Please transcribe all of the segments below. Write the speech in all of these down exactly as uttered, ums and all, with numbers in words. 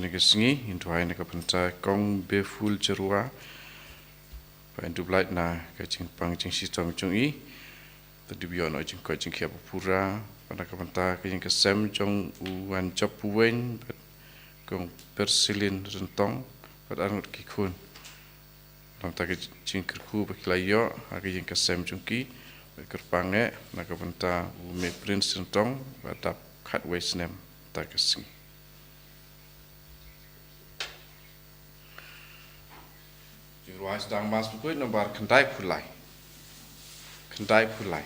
Kane ka sngi ngin duwai na ka bynta Kong Beful Jyrwa, ba yn dup lait na ka jingpang jingshitom jong i. Te dep ïoh noh jingkoit jingkhiah ba pura, bad na ka bynta ka ïing ka sem jong u Wanjop Puwein bad Kong Persilin Ryntong bad arngut ki khun. Nangta ka jingkyrkhu ba ki la ïoh ha ka ïing ka sem jong ki, ba kyrpang eh na ka bynta u Mei Prince Ryntong ba dap khatwei snem mynta ka sngi. Jingrwai sdang Mass Bakhuid nombar khyndaiphew lai. Khyndaiphew lai.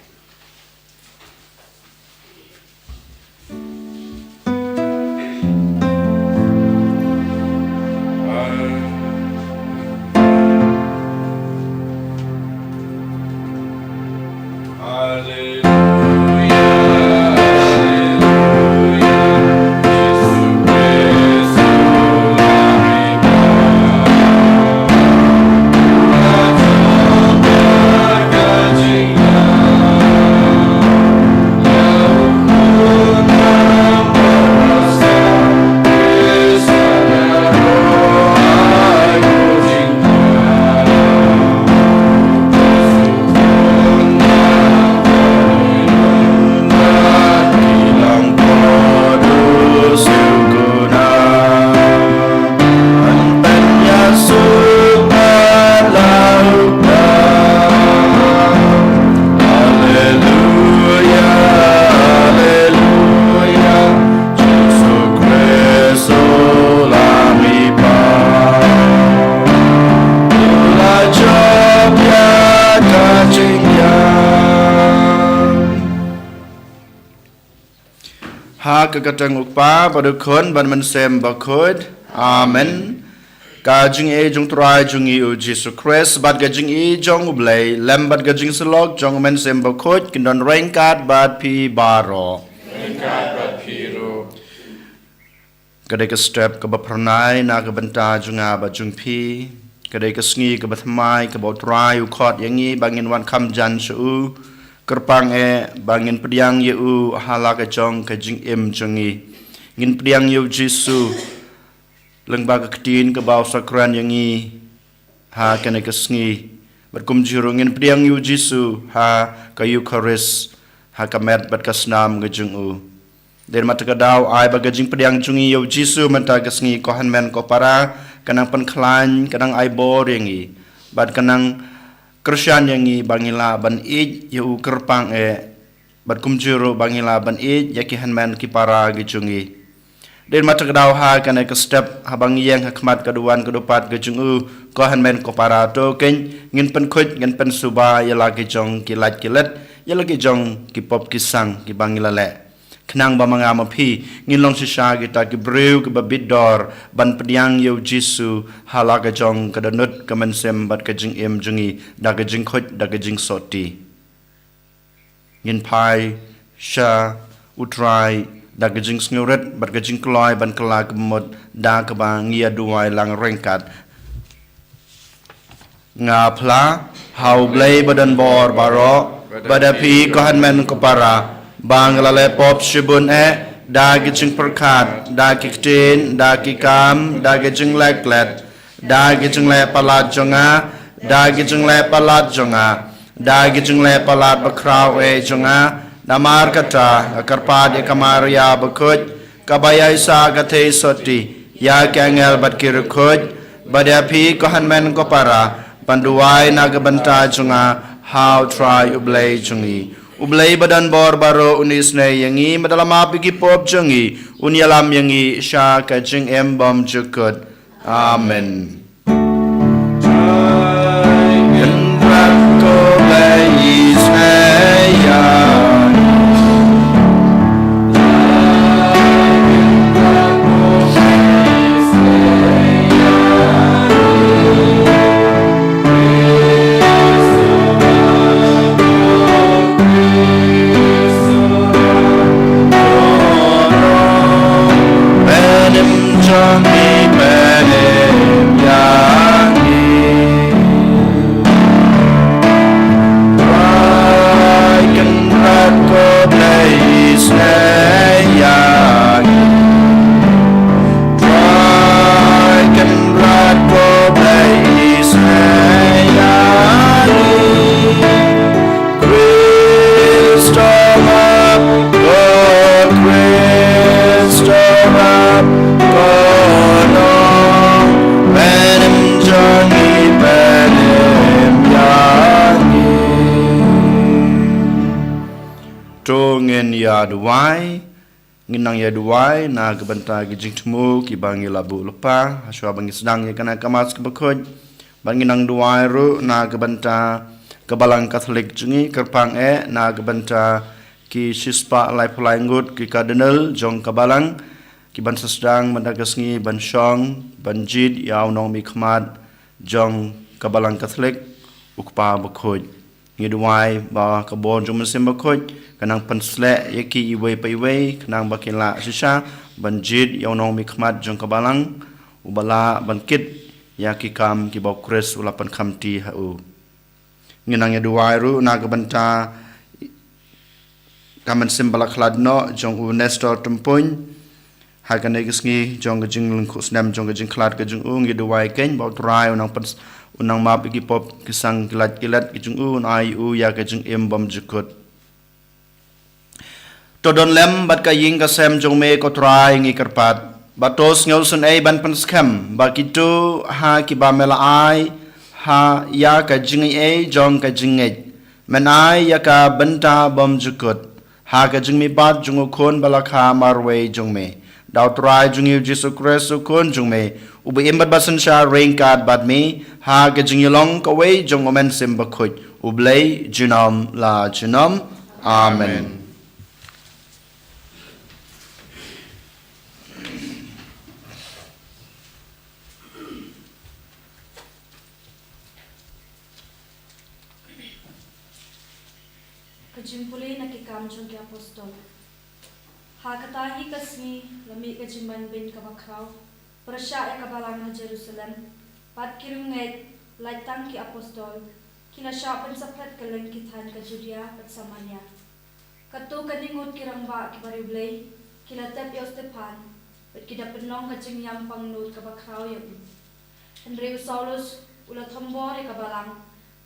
Ha ka kyrteng u Kpa bad u Khun bad Mynsiem Bakhuid. Amen. Ka jingïeit jong u Trai jong ngi u Jisu Khrist bad ka jingïeit jong u Blei lem bad ka jingsyllok jong u Mynsiem Bakhuid kin don ryngkat bad phi baroh. Ryngkat bad phi ruh. Ka dei ka step kaba phyrnai na ka bynta jong nga bad jong phi. Ka dei ka sngi kaba thymmai kaba u Trai u khot ïa ngi ba ngin wan kham jan sha u. Kyrpang eh ba ngin pdiang ïa u ha la ka jong ka jingim jong ngi. Ngin pdiang ïa u Jisu lyngba ka ktien kaba u sa kren ïa ngi ha kane ka sngi. Bad kumjuh ruh ngin pdiang ïa u Jisu ha ka Eukharist, ha ka met bad ka snam ka jong u. Dei namar kata ka daw ai ba ka jingpdiang jong ngi ïa u Jisu mynta ka sngi, ko hynmen ko para, ka nang pynkhlaiñ, ka nang ai bor ïa ngi, bad ka nang kyrshan ïa ngi ba ngi lah ban ïeit ïa u kyrpang eh, bad kumjuh ruh ba ngi lah ban ïeit ïa ki hynmen ki para ki jong ngi. Dei namar kata ka daw ha kane ka step, haba ngi ïeng ha khmat ka duwan ka dupat ka jong u, ko hynmen ko para, to kein ngin pynkhuid, ngin pynsuba ïa la ki jong ki lait ki let, ïa la ki jong ki pop ki sang kiba ngi la leh. Khnang ba ma nga ma phi ngin long shisha kita ki briew kiba bit dor ban pdiang ïa u Jisu ha la ka jong ka dohnud ka mynsiem bad ka jingim jong ngi da ka jingkhuid, da ka jingsotti. Ngin phai sha u Trai da ka jingsngewrit bad ka jingkloi ban kylla ka mut da kaba ngi ïa duwai lang ryngkat. Nga phla ha u Blei ba don bor baroh, bad ha phi ko hynmen ko para, ba nga la leh pop shibun eh, da ki jingpyrkhat, da ki ktien, da ki kam, da ki jingleh klet, da ki jingleh palat jong nga, da ki jingleh palat jong nga, da ki jingleh palat bakhraw eh jong nga. Namar kata nga kyrpad ïa ka Maria bakhuid, kaba ïaisah ka theisotti, ïa ki angel bad ki riewkhuid, bad ïa phi ko hynmen ko para, ban duwai na ka bynta jong nga ha u Trai u Blei jong ngi. U Blei ba don bor baroh un isynei ïa ngi, bad un ïalam ïa ki pop jong ngi, un ïalam ïa ngi sha ka jingim bymjukut. Amen. Duwai. Ngin nang ïa duwai na ka bynta ki jingthmu kiba ngi la buh lypa hashwa ba ngi sdang ïa kane ka Mass kaba khuid. Bad ngin nang duwai ruh na ka bynta ka Balang Katholik jong ngi, kyrpang eh na ka bynta ki shispah laiphew lai ngut ki Cardinal jong ka Balang, kiban sa sdang mynta ka sngi ban shong ban jied ïa u nongmihkhmat jong ka Balang Katholik, u Kpa bakhuid. Ngi duwai ba ka bor jong u Mynsiem Bakhuid kan nang pynsleh ïa ki iwei pa iwei, khnang ba kin lah shisha ban jied ïa u nongmihkhmat jong ka Balang, uba lah ban kit ïa ki kam kiba u Khrist u la pynkhamti ha u. Ngin nang ïa duwai ruh na ka bynta ka mynsiem ba la khlad noh jong u Nestor Tympuin. Ha kane ka sngi jong ka jinglyngkhuh snem jong ka jingkhlad ka jong u, ngi duwai keiñ ba u Trai u nang pyn-, u nang map ïa ki pop ki sang ki lait ki let ka jong u, un ai u ïa ka jingim bymjukut. To don lem bad ka ïing ka sem jong me ko Trai, ngi kyrpad. Bad to sngew sngewsynei ban pynskhem ba kito ha kiba me la ai ha ïa ka jingaiei jong ka jingngeit, men ai ïa ka bynta bymjukut ha ka jingmihpat jong u Khun ba la kha marwei jong me, da u Trai jong ngi u Jisu Khrist u Khun jong me, uba im bad ba synshar ryngkat bad me ha ka jingïalong kawei jong u Mynsiem Bakhuid, U Blei junom la junom. Amen. Amen. Ka jingpule na Ki Kam jong ki Apostol. Ha kata hi ka sngi la mih ka jingman beiñ kaba khraw pyrshah ïa ka balang ha Jerusalem, bad ki riewngeit, lait tang ki apostol, ki la shah pynsaphriang kylleng ki thaiñ ka Judia bad Samaria. Katto katne ngut ki rangbah kiba riewblei ki la tep ïa u Stephan, bad ki da pynlong ka jingïam pangnud kaba khraw ïa u. Hynrei u Saulus u la thombor ïa ka balang,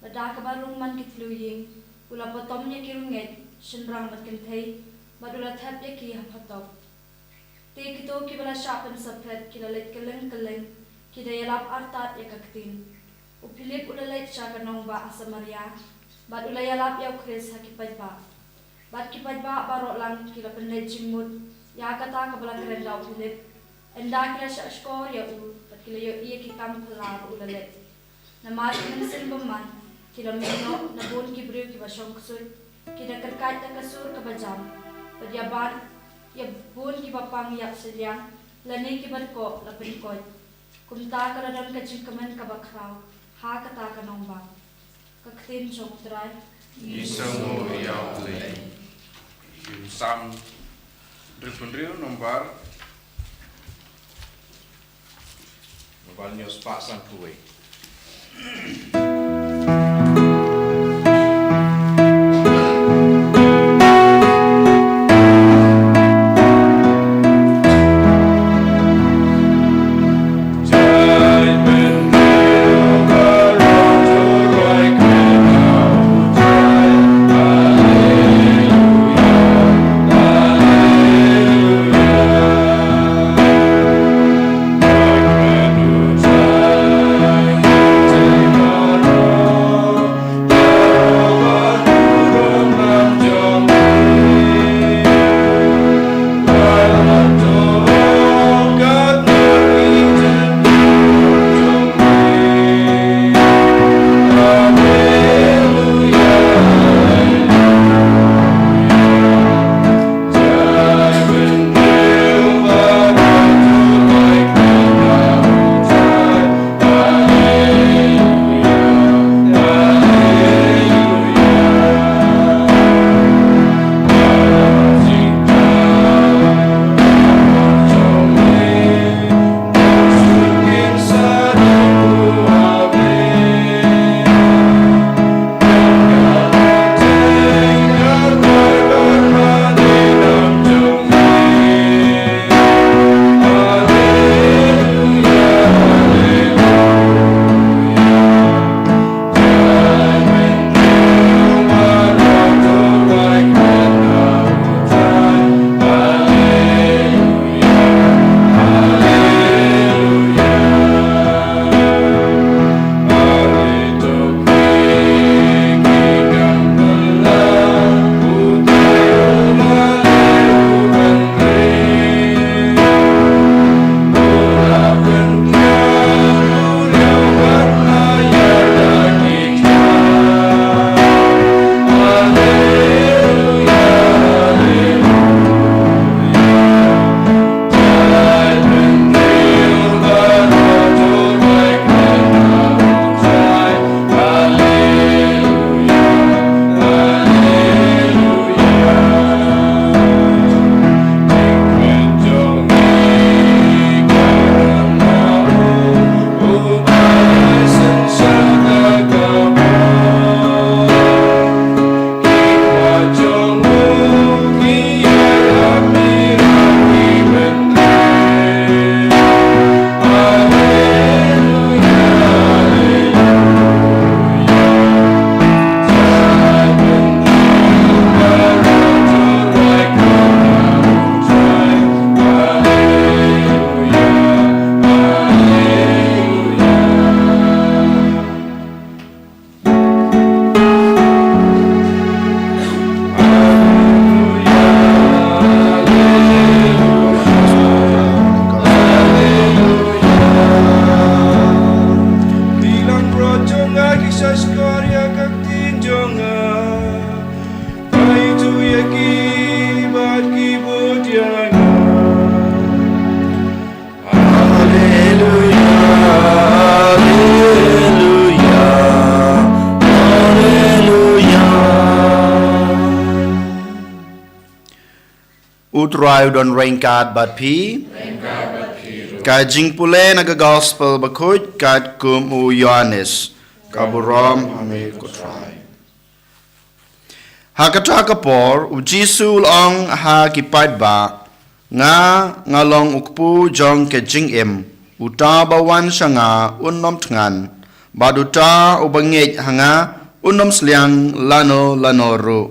bad da kaba rung man ki thliew ïing u la patom ïa ki riewngeit shynrang bad kynthei, bad u la thep ïa ki ha phatok. Te kito kiba la shah pynsaphriang ki la leit kylleng kylleng, ki da ïalap artat ïa ka ktien. U Philip u la leit sha ka nongbah ha Samaria, bad u la ïalap ïa u Khrist ha ki paidbah. Bad ki paidbah baroh lang ki la pynleit jingmut ïa kata kaba la kren da u Philip. Ynda ki la shah shkor ïa u, bad ki la ïohi ïa ki kam phylla ba u la leh. Namar ki mynsiem bymman ki la mih noh na bun ki briew kiba shong ksuid, ki da kyrkait da ka sur kaba jam, bad ïa bad ïa bun kiba pang ïap shiliang lane kiba dkoh la pynkoit. Kumta ka la don ka jingkmen kaba khraw ha kata ka nongbah. Ka ktien jong U Trai. Ngi sngewnguh ïa U Blei. Salm hynriew phew hynriew, nombar, nombar hynñiew spah san phew wei. Ka ktien jong nga, ka ïathuh ïa ki bad ki bud ïa nga. Haleluia, haleluia, haleluia. U Trai u don ryngkat bad phi. Ka jingpule na ka Gospel bakhuid katkum u Ïoannis. Ka burom ha me ko Trai. Ha kata ka por u Jisu u la ong ha ki paidbah, nga, nga long u kpu jong ka jingim. Uta uba wan sha nga un ym thngan, bad uta uba ngeit ha nga un ym sliang lano lano ruh.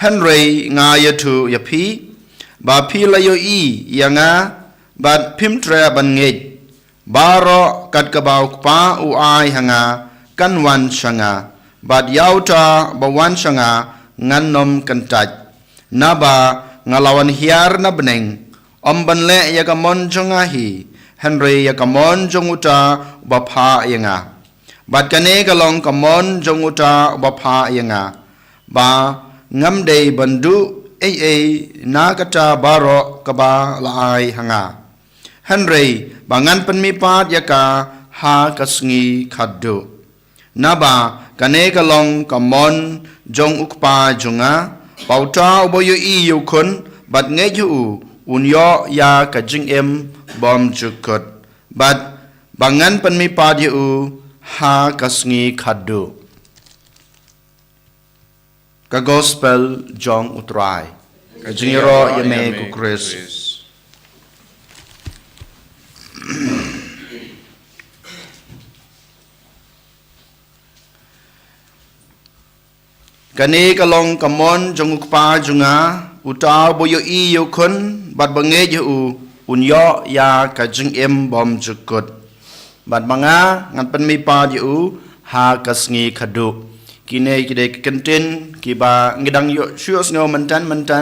Hynrei nga ïathuh ïa phi ba phi la ïohi ïa nga bad phim treh ban ngeit. Baroh kat kaba u Kpa u ai ha nga kan wan sha nga, bad ïa uta ba wan sha nga ngan ym kyntait. Naba nga la wan hiar na bneng, ym ban leh ïa ka mon jong nga hi, hynrei ïa ka mon jong uta uba phah ïa nga. Bad kane ka long ka mon jong uta uba phah ïa nga, ba ngam dei ban duh ei ei na kata baroh kaba la ai ha nga, hynrei ba ngan pynmihpat ïa ka ha ka sngi khatduh. Naba kane ka long ka mon jong u Kpa jong nga, ba uta uba ïohi ïa u Khun bad ngeit ha u, un ïoh ïa ka jingim bymjukut, bad ba ngan pynmihpat ïa u ha ka sngi khatduh. Ka Gospel jong u Trai. Ka jingïaroh ïa me ko Khrist. Kane ka long ka mon jong u Kpa jong nga, uta uba ïohi ïa u Khun bad ba ngeit ha u, un ïoh ïa ka jingim bymjukut, bad ma nga ngan pynmihpat ïa u ha ka sngi khatduh. Kine ki dei ki kyntien kiba ngi dang ïoh shu ïohsngew mynta mynta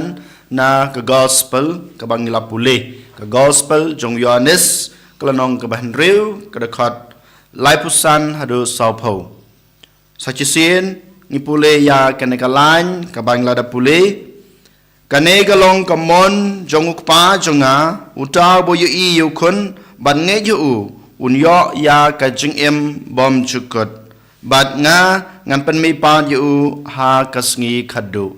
na ka Gospel kaba ngi la pule, ka Gospel jong u Ïoannis, ka lynnong kaba hynriew, ka dkhot laiphew san haduh sawphew. Sa shisien ngi pule ïa kane ka lain kaba ngi la da pule. Kane ka long ka mon jong u Kpa jong nga, uta uba ïohi ïa u Khun bad ngeit ha u, un ïoh ïa ka jingim bymjukut, bad nga ngan pynmihpat ïa u ha ka sngi khatduh.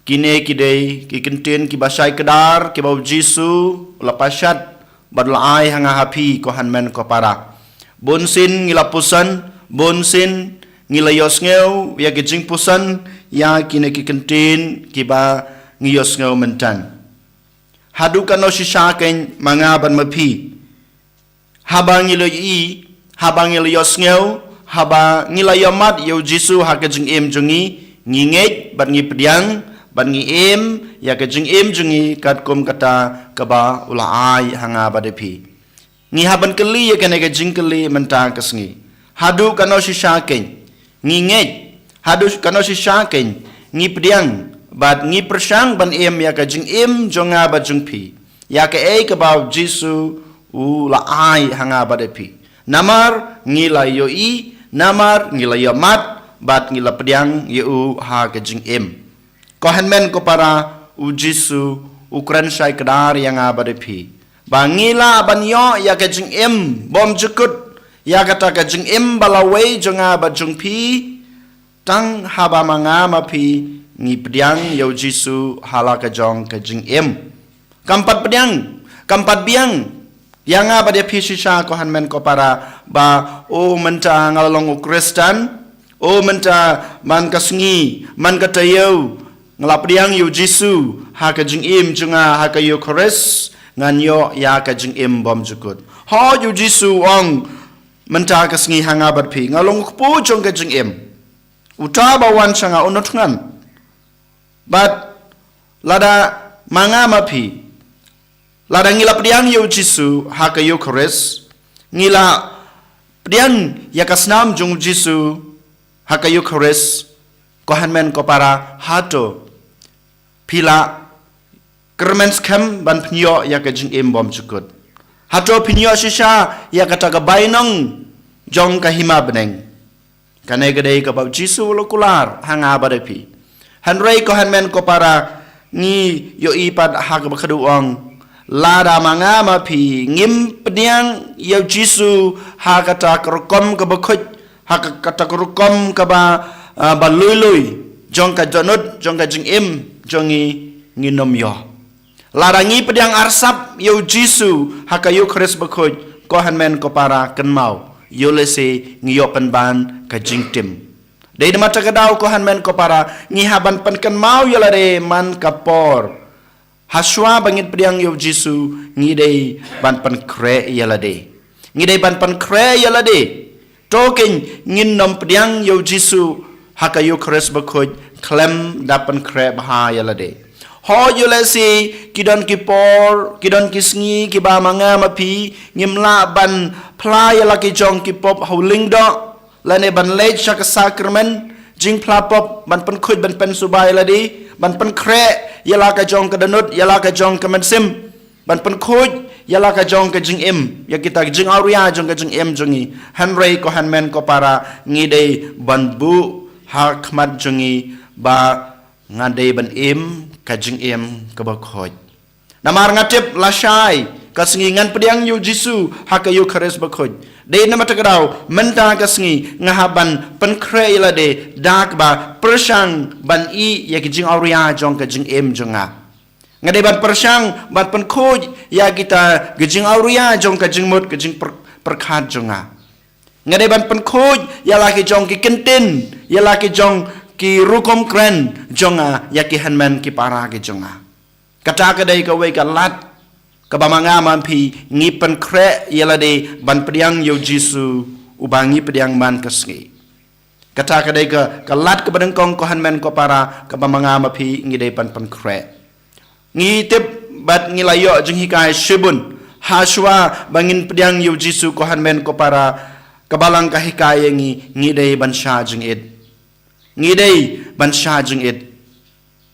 Kine ki dei ki kyntien kiba shai kdar kiba u Jisu u la pashat bad u la ai ha nga ha phi ko hynmen ko para. Bunsien ngi la puson, bunsien ngi la ïohsngew ïa ki jingpuson ïa kine ki kyntien kiba ngi ïohsngew mynta. Haduh katno shisha kein ma nga bad ma phi, haba ngi la ïohi, haba ngi la ïohsngew, haba ngi la ïohmad ïa u Jisu ha ka jingim jong ngi, ngi ngeit bad ngi pdiang bad ngi im ïa ka jingim jong ngi katkum kata kaba u la ai ha nga bad ha phi. Ngi hap ban kylli ïa kane ka jingkylli mynta ka sngi. Haduh katno shisha kein ngi ngeit, haduh katno shisha kein ngi pdiang bad ngi pyrshang ban im ïa ka jingim jong nga bad jong phi, ïa kaei kaba u Jisu u la ai ha nga bad ha phi. Namar ngi la ïohi, namar ngi la ïohmad bad ngi la pdiang ïa u ha ka jingim. Ko hynmen ko para, u Jisu u kren shai kdar ïa nga bad ïa phi ba ngi lah ban ïoh ïa ka jingim bymjukut, ïa kata ka jingim ba lawei jong nga bad jong phi, tang haba ma nga ma phi ngi pdiang ïa u Jisu ha la ka jong ka jingim. Kam pat pdiang, kam pat biang ïa nga bad ïa phi shisha ko hynmen ko para ba, o mynta nga la long u Khristan, o mynta man ka sngi, man ka taïew, nga la pdiang ïa u Jisu ha ka jingim jong nga ha ka Eukharist, ngan ïoh ïa ka jingim bymjukut. Hooid, u Jisu u ong mynta ka sngi ha nga bad phi, nga long u kpu jong ka jingim. Uta ba wan sha nga un ym thngan. Bad lada ma nga ma phi, lada ngi la pdiang ïa u Jisu ha ka Eukharist, ngi la pdiang ïa ka snam jong u Jisu ha ka Eukharist, ko hynmen ko para, hato phi la kyrmen skhem ban pynïoh ïa ka jingim bymjukut? Hato phin ïoh shisha ïa kata ka bainong jong ka hima bneng? Kane ka dei kaba u Jisu u la kular ha nga bad ha phi. Hynrei ko hynmen ko para, ngi ïohi pat ha kaba khadduh ong, lada ma nga ma phi ngim pdiang ïa u Jisu ha kata ka rukom kaba khuid, ha ka, kata ka rukom kaba, ah, ba lui lui jong ka dohnud, jong ka jingim jong ngi, ngin ym ïoh. Lada ngi pdiang arsap ïa u Jisu ha ka Eukharist bakhuid, ko hynmen ko para, kynmaw, ïoh lehse ngi ïoh pynban ka jingtim. Dei namar kata ka daw, ko hynmen ko para, ngi hap ban pynkynmaw ïa lade man ka por. Hashwa ba ngin pdiang ïa u Jisu, ngi dei ban pynkhreh ïa lade. Ngi dei ban pynkhreh ïa lade. To kein, ngin ym pdiang ïa u Jisu ha ka Eukharist bakhuid khlem da pynkhreh bha ïa lade. Hooid, ïoh lehse ki don ki por, ki don ki sngi kiba ma nga ma phi ngim lah ban phla ïa la ki jong ki pop ha u lyngdoh, lane ban leit sha ka sakramen jingphla pop, ban pynkhuid, ban pynsuba ïa lade, ban pynkhreh ïa la ka jong ka dohnud, ïa la ka jong ka mynsiem, ban pynkhuid ïa la ka jong ka jingim, ïa kita ki jingawria jong ka jingim jong ngi. Hynrei ko hynmen ko para, ngi dei ban buh ha khmat jong ngi ba nga dei ban im ka jingim kaba khuid. Namar nga tip lashai ka sngi ngan pdiang ïa u Jisu ha ka Eukharist bakhuid. Dei namar kata ka daw, mynta ka sngi nga hap ban pynkhreh ïa lade da kaba pyrshang ban ïeh ïa ki jingawria jong ka jingim jong nga. Nga dei ban pyrshang ban pynkhuid ïa kita ki jingawria jong ka jingmut, ka jingpyrkhat jong nga. Nga dei ban pynkhuid ïa la ki jong ki kyntien, ïa la ki jong ki rukom kren jong nga ïa ki hynmen ki para ki jong nga. Kata ka dei kawei ka lad kaba ma nga ma phi ngi pynkhreh ïa lade ban pdiang ïa u Jisu uba ngi pdiang man ka sngi. Kata ka dei ka, ka lad kaba nyngkong, ko hynmen ko para, kaba ma nga ma phi ngi dei ban pynkhreh. Ngi tip bad ngi la ïoh jinghikai shibun hashwa ba ngin pdiang ïa u Jisu, ko hynmen ko para, ka Balang ka hikai ïa ngi, ngi dei ban shah jingit. Ngi dei ban shah jingit.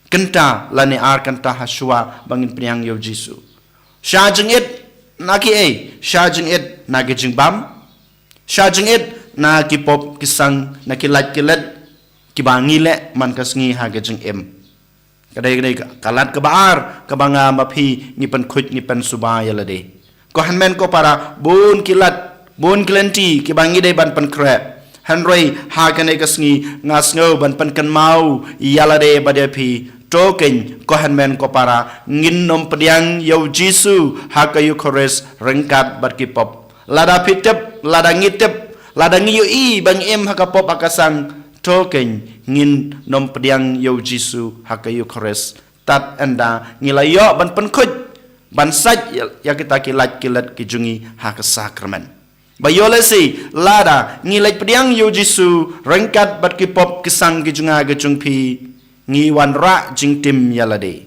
Kynta lane ar kynta hashwa ba ngin pdiang ïa u Jisu. Shah jingit na kiei? Shah jingit na ki jingbam. Shah jingit na ki pop ki sang, na ki lait ki let kiba ngi leh man ka sngi ha ka jingim. Ka dei, ka dei ka, ka lad kaba ar kaba nga ma phi ngi pynkhuid, ngi pynsuba ïa lade. Ko hynmen ko para, bun ki lad, bun ki lynti kiba ngi dei ban pynkhreh. Hynrei ha kane ka sngi nga sngew ban pynkynmaw ïa lade bad ïa phi. To kein, ko hynmen ko para, ngin ym pdiang ïa u Jisu ha ka Eukharist ryngkat bad ki pop. Lada phi tip, lada ngi tip, lada ngi ïohi ba ngi im ha ka pop ha ka sang, to kein, ngin ym pdiang ïa u Jisu ha ka Eukharist. Tad ynda ngi la ïoh ban pynkhuid, ban sait ïa, ïa kita ki lait ki let ki jong ngi ha ka sakramen. Ba ïoh lehse lada ngi leit pdiang ïa u Jisu ryngkat bad ki pop ki sang ki jong nga ki jong phi, ngi wanrah jingtim ïa lade.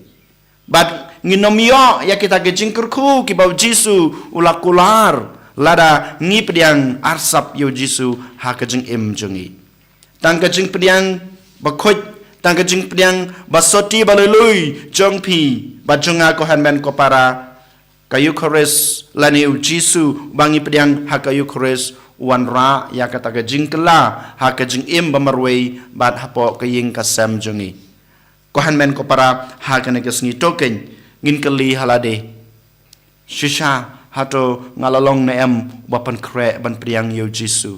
Bad ngin ym ïoh ïa kita ki jingkyrkhu kiba u Jisu u la kular lada ngi pdiang arsap ïa u Jisu ha ka jingim jong ngi. Tang ka jingpdiang bakhuid, tang ka jingpdiang ba sotti ba lui lui jong phi bad jong nga, ko hynmen ko para, ka Eukharist lane u Jisu ba ngi pdiang ha ka Eukharist u wanrah ïa kata ka jingkylla ha ka jingim ba marwei bad hapoh ka ïing ka sem jong ngi. Ko hynmen ko para, ha kane ka sngi, to kein, ngin kylli ha lade, shisha, hato nga la long ne em uba pynkhreh ban pdiang ïa u Jisu?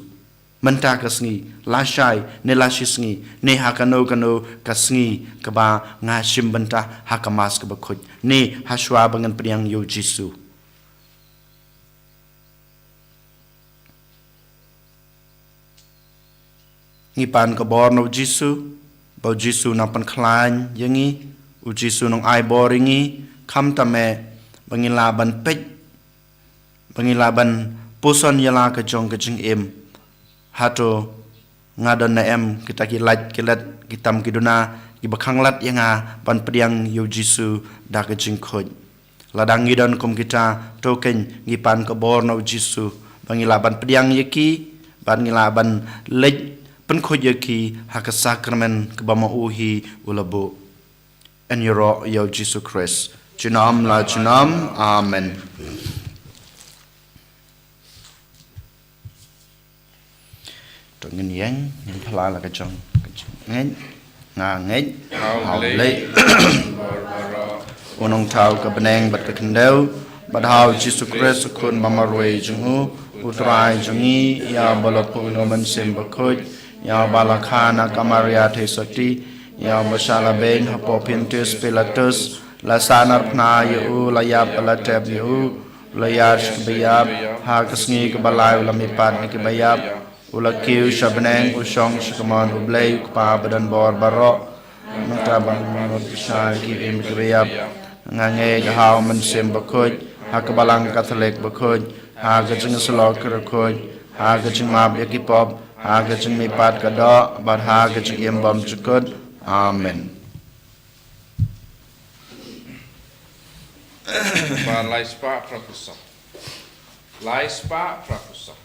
Mynta ka sngi, lashai, ne lashisngi, ne ha kano kano ka sngi kaba nga shim bynta ha ka Mass kaba khuid, ne hashwa ba ngan pdiang ïa u Jisu. Ngi pan ka bor na u Jisu, ba u Jisu nang pynkhlaiñ ïa ngi, u Jisu nang ai bor ïa ngi, khamtam eh ba ngi lah ban peit, ba ngi lah ban puson ïa la ka jong ka jingim. Hato nga don ne em kita ki lait ki let, ki tam ki duna, kiba khanglad ïa nga ban pdiang ïa u Jisu da ka jingkhuid? Lada ngi don kum kita, to kein, ngi pan ka bor na u Jisu ba ngi lah ban pdiang ïa ki, ba ngi lah ban leit pynkhuid ïa ki ha ka sakramen kaba ma u hi u la buh. Yn ïaroh ïa u Jisu Khrist junom la junom. Amen. To ngin ïeng, ngin pynlait la ka jong ka jingngeit. Nga ngeit ha U Blei, U Nongthaw ka bneng bad ka khyndew, bad ha U Jisu Khrist, U Khun ba marwei jong U, U Trai jong ngi, ïa uba la pun na U Mynsiem Bakhuid, ïa uba la kha na ka Maria Theisotti, ïa uba shah la beiñ hapoh Pontius Pilatus, la sahnarphna ïa U, la ïap bad la tep ïa U, la ïaid sha kiba ïap, ha ka sngi kaba lai U la mihpat na kiba ïap, U la kiew sha bneng, U shong sha kamon U Blei U Kpa badonbor baroh. Nangta ban mut pyrshah ïa ki im kiba ïap. Nga ngeit ha U Mynsiem Bakhuid, ha ka Balang Katholik bakhuid, ha ka jingïasyllok bakhuid, ha ka jingmap ïa ki pop, ha ka jingmihpat ka doh, bad ha ka jingim bymjukut. Amen. Ba lai spah phra phew saw. Lai spah phra phew saw.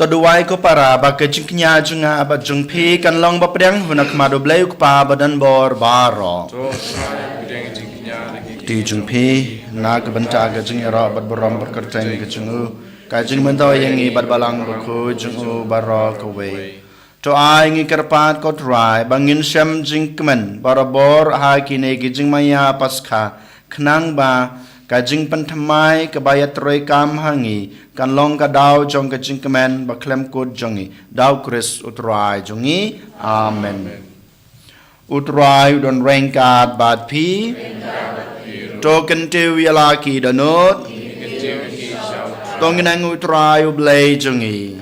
To duwai ko para ba ka jingkñia jong nga bad jong phi kan long ba pdiang ha khmat U Blei U Kpa badonbor baroh. To Trai, pdiang jingkñia da ki kti jong phi, na ka bynta ka jingïaroh bad burom bad kyrteng ka jong U, ka jingmyntoi ïa ngi bad Balang Bakhuid jong U baroh kawei. To ai ngi kyrpad ko Trai ba ngin shem jingkmen barabor ha kine ki jingmaïa Paskha, khnang ba ka jingpynthymmai kaba ïatrei kam ha ngi kan long ka daw jong ka jingkmen bakhlem kut jong ngi, da U Khrist U Trai jong ngi. Amen. U Trai u don ryngkat bad phi. To kyntiew ïa la ki dohnud. To ngin ïeng ha U Trai U Blei jong ngi.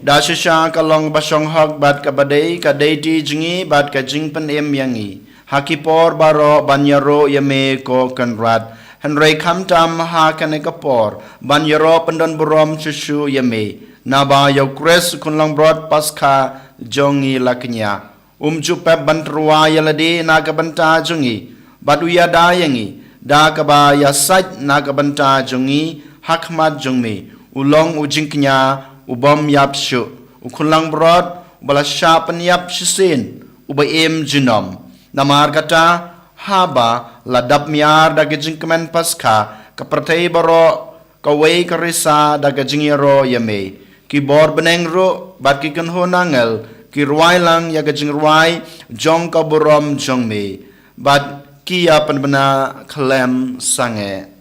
Da shisha ka long ba shong hok bad kaba dei, ka dei ti jong ngi bad ka jingpynim ïa ngi ha ki por baroh ban ïaroh ïa me ko Kynrad, hynrei khamtam ha kane ka por ban ïaroh pyndonburom shuh shuh ïa me, naba ïa U Khrist U Khun langbrot Paskha jong ngi la kñia. Um ju pep ban tyrwa ïa lade na ka bynta jong ngi, bad u ïada ïa ngi da kaba ïasaid na ka bynta jong ngi ha khmat jong me. U long u jingkñia u bym ïap shuh, U Khun langbrot uba la shah pynïap shisien, uba im junom. Namar kata, haba la dap miar da ka jingkmen Paskha, ka pyrthei baroh kawei ka risa da ka jingïaroh ïa me. Ki bor bneng ruh bad ki kynhun angel ki rwai lang ïa ka jingrwai jong ka burom jong me, bad ki ïa pynbna khlem sangeh.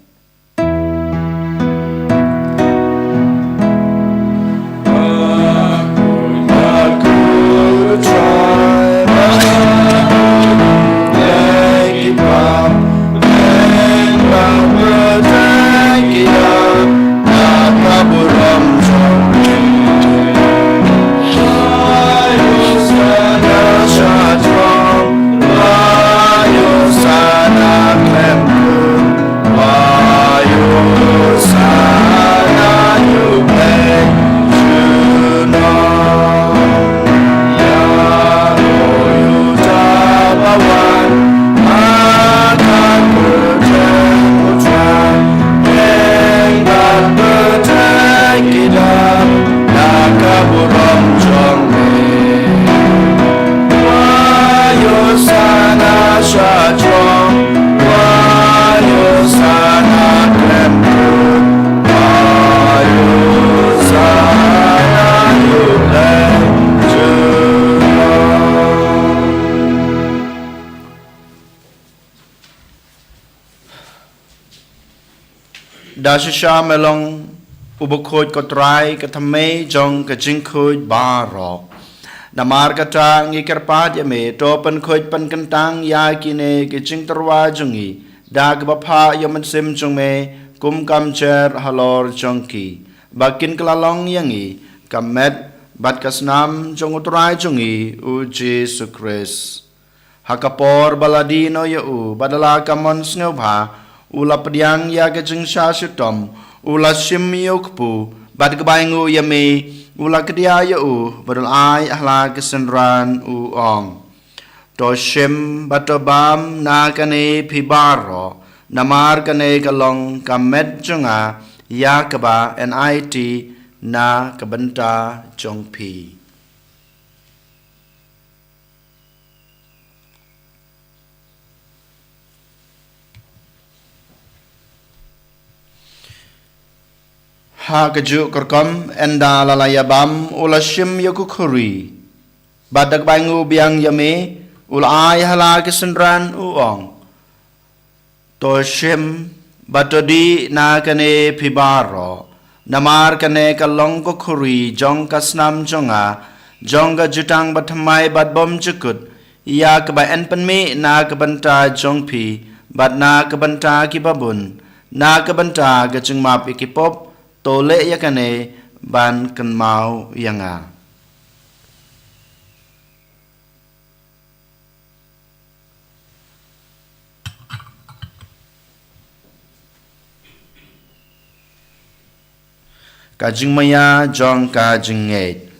Da shisha me long u bakhuid ko Trai, ka thymmei jong ka jingkhuid baroh. Namar kata ngi kyrpad ïa me, to pynkhuid pynkyntang ïa kine ki jingtyrwa jong ngi da kaba phah ïa u Mynsiem jong me kum ka mjer halor jong ki, ba kin kylla long ïa ngi ka met bad ka snam jong u Trai jong ngi u Jisu Khrist. Ha ka por ba la die noh ïa u bad la ka mon sngewbha, u la pdiang ïa ka jingshah shitom, u la shim ïa u kpu, bad kaba ainguh ïa me, u la kdiah ïa u bad u la ai ha la ka synran, u ong: To shim bad to bam na kane phi baroh, namar kane ka long ka met jong nga ïa kaba yn aiti na ka bynta jong phi. Ha kajuh ka rukom, ynda la la ïa bam, u la shim ïa ka khuri, bad da kaba ainguh biang ïa me, u la ai ha la ka synran, u ong: To shim bad to dih na kane phi baroh, namar kane ka long ka khuri jong ka snam jong nga, jong ka jutang bathymmai bad bymjukut, ïa kaba yn pynmih na ka bynta jong phi bad na ka bynta kiba bun, na ka bynta ka jingmap ïa ki pop. To leh ïa kane ban kynmaw ïa nga. Ka jingmaïa jong ka jingngeit.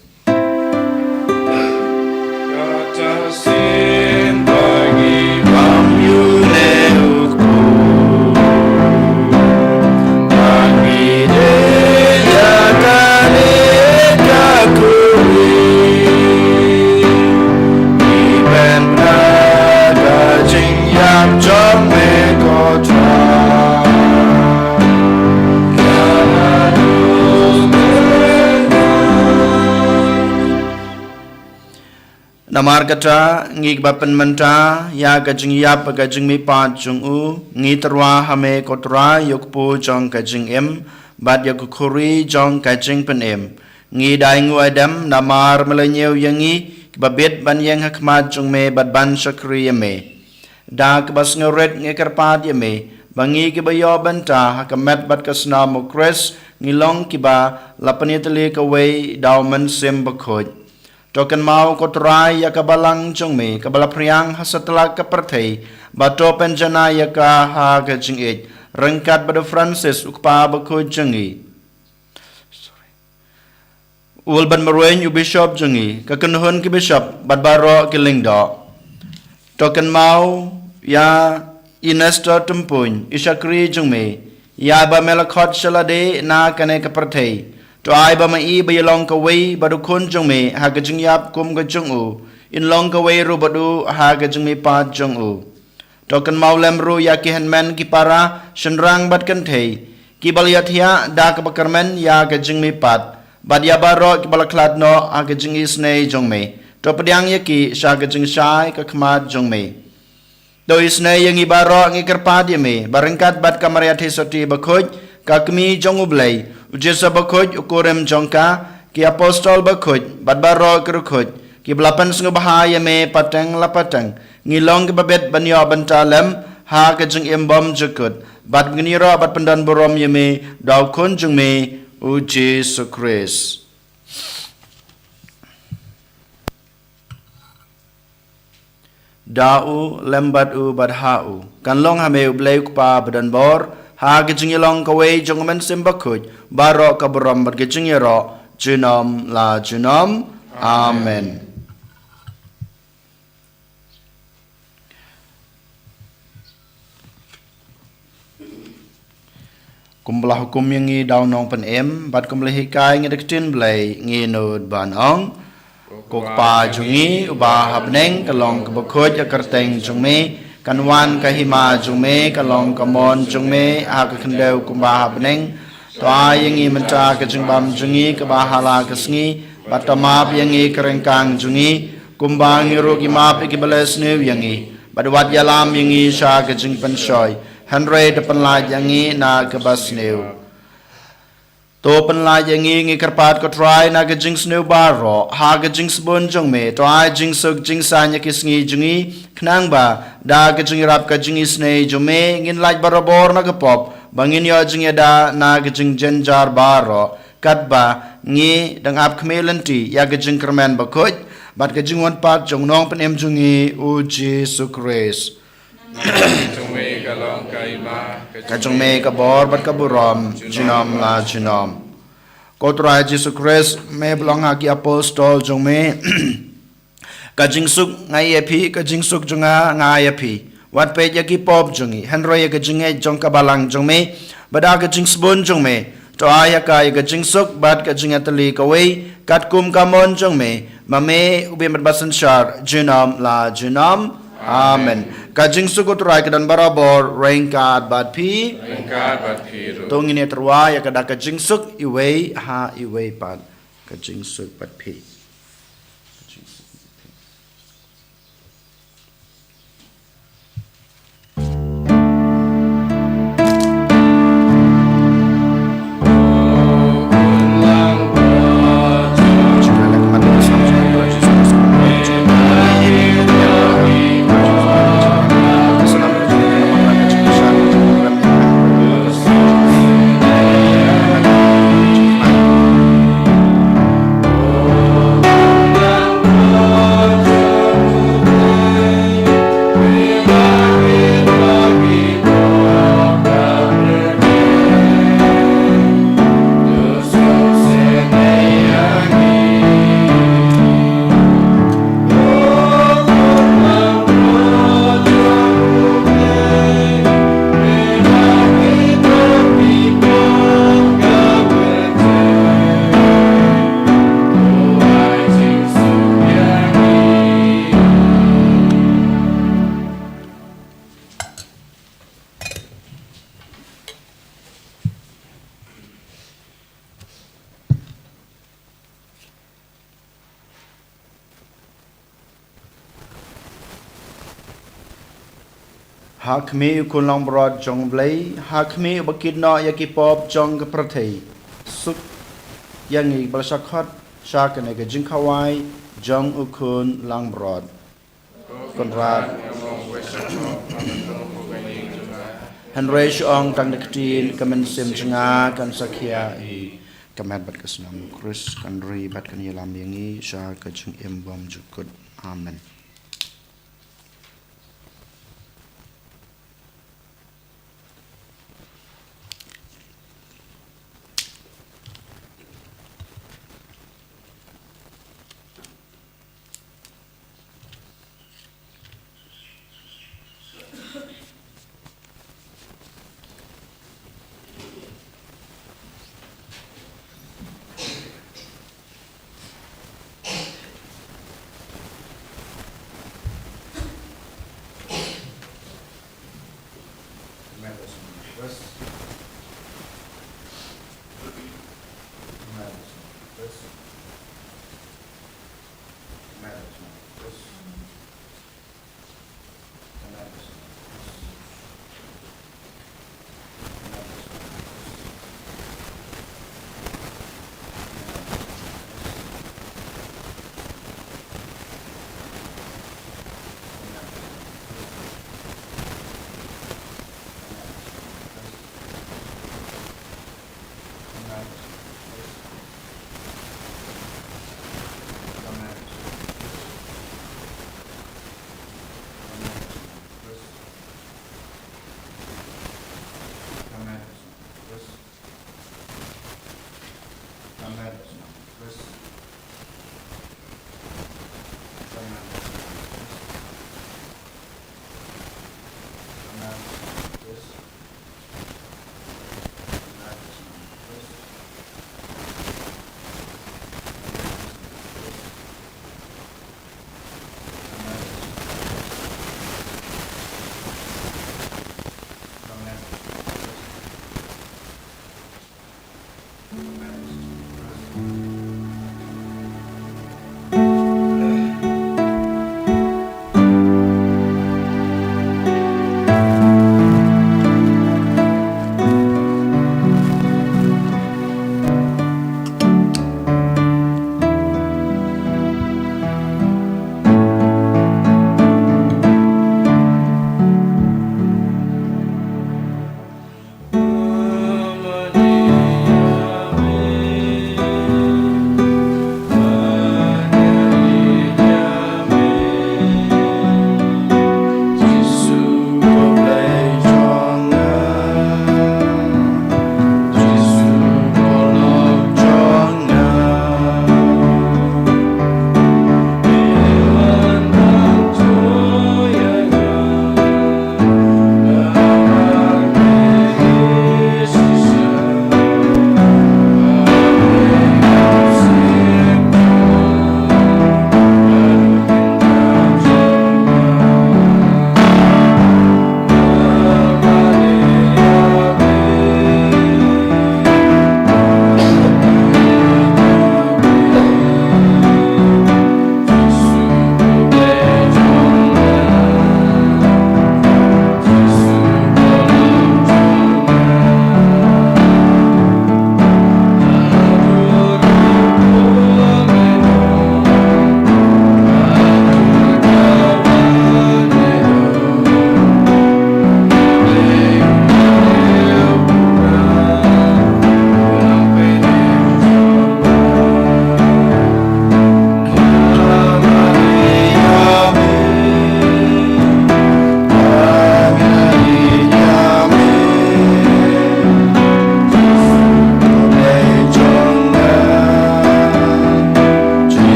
Namar kata, ngi kiba pynmynta ïa ka jingïap bad ka jingmihpat jong u, ngi tyrwa ha me ko Trai, ïa u kpu jong ka jingim bad ïa ka khuri jong ka jingpynim. Ngi da ainguh aidem namar me la ñiew ïa ngi kiba bit ban ïeng ha khmat jong me bad ban shakri ïa me. Da kaba sngewrit ngi kyrpad ïa me ba ngi kiba ïoh bynta ha ka met bad ka snam u Khrist, ngi long kiba la pynïatylli kawei da u Mynsiem Bakhuid. To kynmaw ko Trai ïa ka balang jong me kaba la phriang ha satlak ka pyrthei, bad to pynjanai ïa ka ha ka jingïeit, ryngkat bad u Francis u kpa bakhuid jong ngi. Ul bad marweiñ u bishop jong ngi, ka kynhun ki bishop bad baroh ki lyngdoh. To kynmaw ïa i Nestor Tympuiñ, i shakri jong me, ïa ba me la khot sha lade na kane ka pyrthei. To ai ba ma i ba ïalong kawei bad u khun jong me ha ka jingïap kum ka jong u, in long kawei ruh bad u ha ka jingmihpat jong u. To kynmaw lem ruh ïa ki hynmen ki para, shynrang bad kynthei, kiba la ïathiah da kaba kyrmen ïa ka jingmihpat, bad ïa baroh kiba la khlad noh ha ka jingisynei jong me. To pdiang ïa ki sha ka jingshai ka khmat jong me. To isynei ïa ngi baroh, ngi kyrpad ïa me ba ryngkat bad ka Maria Theisotti bakhuid, ka Kmie jong u Blei, u Joseph bakhuid u kurim jong ka, ki apostol bakhuid bad baroh ki riewkhuid kiba la pynsngewbha ïa me pateng la pateng, ngi long kiba bit ban ïoh bynta lem ha ka jingim bymjukut, bad ngin ïaroh bad pyndonburom ïa me da u Khun jong me u Jisu Khrist. Da u, lem bad u, bad ha u, kan long ha me u Blei u Kpa badonbor, ha ka jingïalong kawei jong u Mynsiem Bakhuid, baroh ka burom bad ka jingïaroh junom la junom. Amen. Kumba la hukum ïa ngi da u Nongpynim, bad kumba la hikai ïa ngi da ka ktien Blei, ngin nud ban ong: Ko Kpa jong ngi uba ha bneng, ka long kaba khuid ïa ka kyrteng jong me, Kan wan ka hima jong me, ka long ka mon jong me ha ka khyndew kumba ha bneng. To ai ïa ngi mynta ka jingbam jong ngi kaba ha la ka sngi, bad to map ïa ngi ka ryngkang jong ngi, kumba ngi ruh ngi map ïa kiba leh sniew ïa ngi. Bad wat ïalam ïa ngi sha ka jingpynshoi, hynrei to pynlait ïa ngi na kaba sniew. To pynlait ïa ngi, ngi kyrpad ko Trai, na ka jingsniew baroh ha ka jingsbun jong me. To ai jingsuk jingsaiñ ïa ki sngi jong ngi, khnang ba da ka jingïarap ka jingisynei jong me ngin lait barabor na ka pop, ba ngin ïoh jingïada na ka jingjynjar baroh, katba ngi dang ap khmih lynti ïa ka jingkyrmen bakhuid bad ka jingwan pat jong u Nongpynim jong ngi, u Jisu Khrist. Ka jong me ka long ka hima, ka jong me ka bor bad ka burom junom la junom. Ko Trai Jisu Khrist, me ba la ong ha ki apostol jong me, ka jingsuk nga ai ïa phi, ka jingsuk jong nga nga ai ïa phi. Wat peit ïa ki pop jong ngi, hynrei ïa ka jingngeit jong ka balang jong me, bad da ka jingsbun jong me to ai ïa ka ïa ka jingsuk bad ka jingïatylli kawei, katkum ka mon jong me, ma me u bym bad ba synshar junom la junom. Amen. Ka jingsuk u Trai ka don barabor ryngkat bad phi. Ryngkat bad phi ruh. To ngin ïatyrwa ïa ka da ka jingsuk iwei ha iwei pat. Ka jingsuk bad phi. Ha khmih u Khun Langbrot jong U Blei, ha khmih uba kit noh ïa ki pop jong ka pyrthei, suk ïa ngi ba la shah khot sha kane ka jingkhawai jong u Khun Langbrot. Kynrad, hynrei shu ong tang da ka ktien, ka mynsiem jong nga kan sa khia hi. Ka met bad ka snam u Khrist kan ri bad kan ïalam ïa ngi sha ka jingim bymjukut. Amen.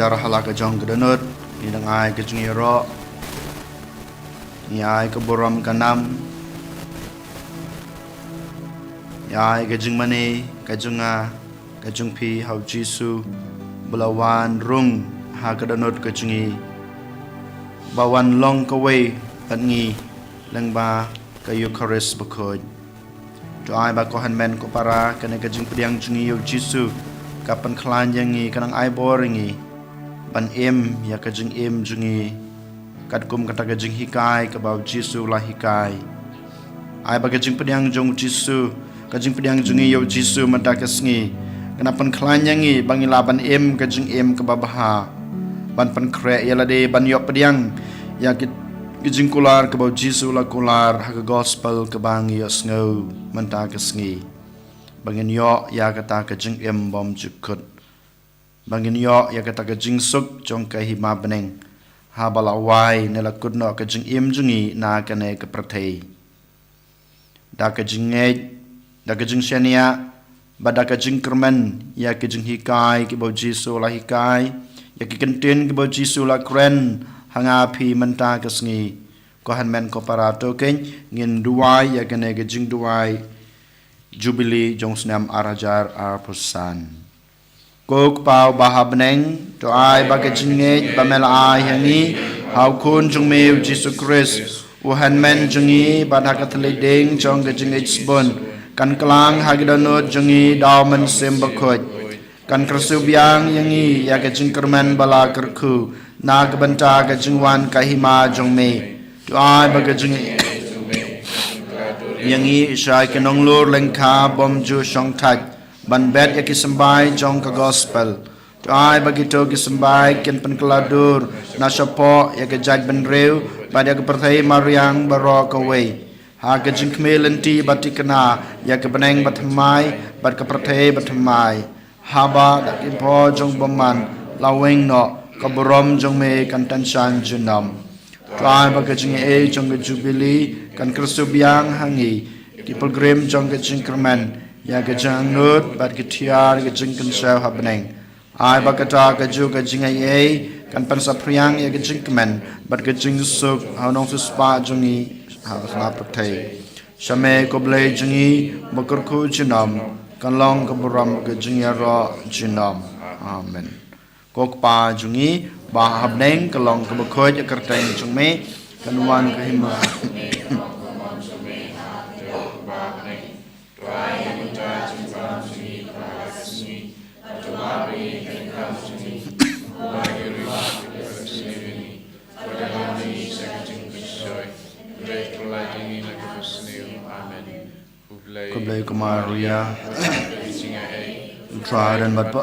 Jar ha la ka jong ka dohnud, ngi dang ai ka jingïaroh, ngi ai ka burom ka nam, ngi ai ka jingmane, ka jong nga, ka jong phi ha u Jisu, ba la wan rung ha ka dohnud ka jong ngi, ba wan long kawei bad ngi, lyngba ka Eukharist bakhuid. To ai ba ko hynmen ko para, kane ka jingpdiang jong ngi ïa u Jisu, ka pynkhlaiñ ïa ngi, ka nang ai bor ïa ngi ban im ïa ka jingim jong ngi katkum kata ka jinghikai kaba u Jisu u la hikai. Ai ba ka jingpdiang jong u Jisu, ka jingpdiang jong ngi ïa u Jisu mynta ka sngi, ka nang pynkhlaiñ ïa ngi ba ngin lah ban im ka jingim kaba bha, ban pynkhreh ïa lade, ban ïoh pdiang ïa ki, ki jingkular kaba u Jisu u la kular ha ka gospel kaba ngi ïohsngew mynta ka sngi. Ba ngin ïoh ïa kata ka jingim bymjukut. Ba ngin ïoh ïa kata ka jingsuk jong ka hima bneng, haba la wai ne la kut noh ka jingim jong ngi na kane ka pyrthei. Da ka jingngeit, da ka jingshaniah, bad da ka jingkyrmen ïa ki jinghikai kiba u Jisu u la hikai, ïa ki kyntien kiba u Jisu u la kren ha nga phi mynta ka sngi. Ko hynmen ko para, to keiñ ngin duwai ïa kane ka jingduwai Jubili jong u snem ar hajar arphew san. Ko Kpa uba ha bneng, to ai ba ka jingngeit ba me la ai ha ngi ha u Khun jong me u Jisu Khrist, u hynmen jong ngi, bad ha ka thylliej dieng jong ka jingngeit sbun, kan klang ha ki dohnud jong ngi da u Mynsiem Bakhuid. Kan kyrsiu biang ïa ngi ïa ka jingkyrmen ba la kyrkhu na ka bynta ka jingwan ka hima jong me. To ai ba ka jingngeit ïa ngi sha ki nonglor lyngkha bymjuh shongthait, ban bet ïa ki symbai jong ka gospel. To ai ba kito ki symbai kin pynkylla dur na shapoh ïa ka jaitbynriew bad ïa ka pyrthei mariang baroh kawei, ha ka jingkhmih lynti ba thikna ïa ka bneng bathymmai bad ka pyrthei bathymmai, haba da ki bor jong u bymman la weng noh, ka burom jong me kan tan shan junom. To ai ba ka jingaiei jong ka Jubili kan kyrsiu biang ha ngi, ki pilgrim jong ka jingkyrmen, ïa ka jingangnud bad ki thiar ka jingkynshew ha bneng. Ai ba kata kajuh ka jingaiei kan pynsaphriang ïa ka jingkmen bad ka jingsuk ha u nongsiewspah jong ngi ha la ka pyrthei. Sha me ko Blei jong ngi, ba kyrkhu junom, kan long ka burom ka jingïaroh junom. Amen. Ko Kpa jong ngi ba ha bneng, ka long kaba khuid ïa ka kyrteng jong me, kan wan ka hima. Amen. Khublei ko Maria. U Trai u don bad phi.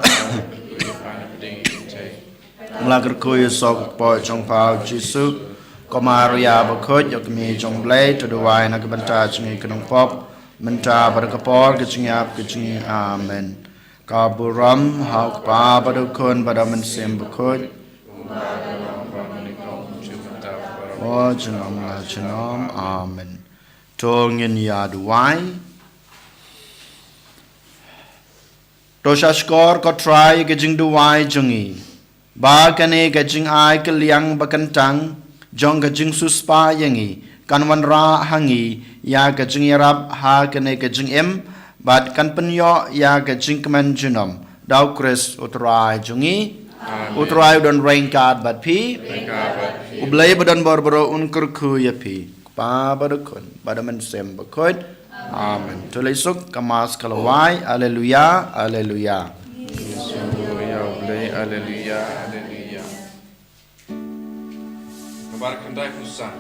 Nga la kyrkhu ïa u soh ka kpoh jong pha u Jisu. Ko Maria bakhuid, ïoh kmie jong u Blei, to duwai na ka bynta jong ngi ki nongpop, mynta bad ha ka por ka jingïap ka jong ngi. Amen. Ka burom ha u Kpa bad u Khun bad u Mynsiem Bakhuid. O junom la junom. Amen. To ngin ïa duwai. To sha shkor ko Trai ka jingduwai jong ngi, ba kane ka jingai kylliang ba kyntang jong ka jingsiewspah ïa ngi kan wanrah ha ngi ïa ka jingïarap ha kane ka jingim, bad kan pynïoh ïa ka jingkmen junom, da u Khrist u Trai jong ngi. Amen. U Trai u don ryngkat bad phi. Ryngkat bad phi. U Blei ba don bor baroh un kyrkhu ïa phi. Kpa bad u Khun bad u Mynsiem Bakhuid. Amen. To leit suk, ka Mass ka la wai. Alleluia, alleluia. Alleluia, alleluia, alleluia. Ka bar khyndai phew san.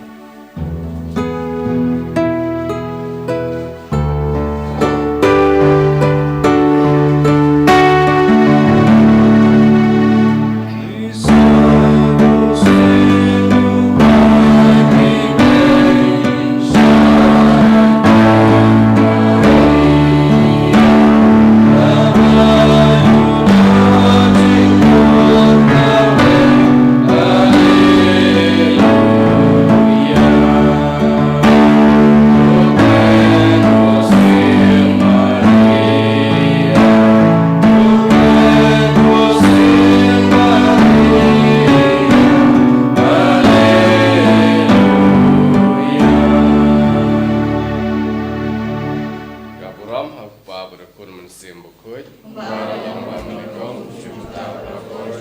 Bakhuid. Ba la long ba nyngkong,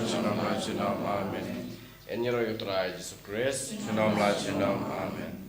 junom la junom. Amen. Ïa ïing u Trai Jisu Khrist. Junom la junom. Amen.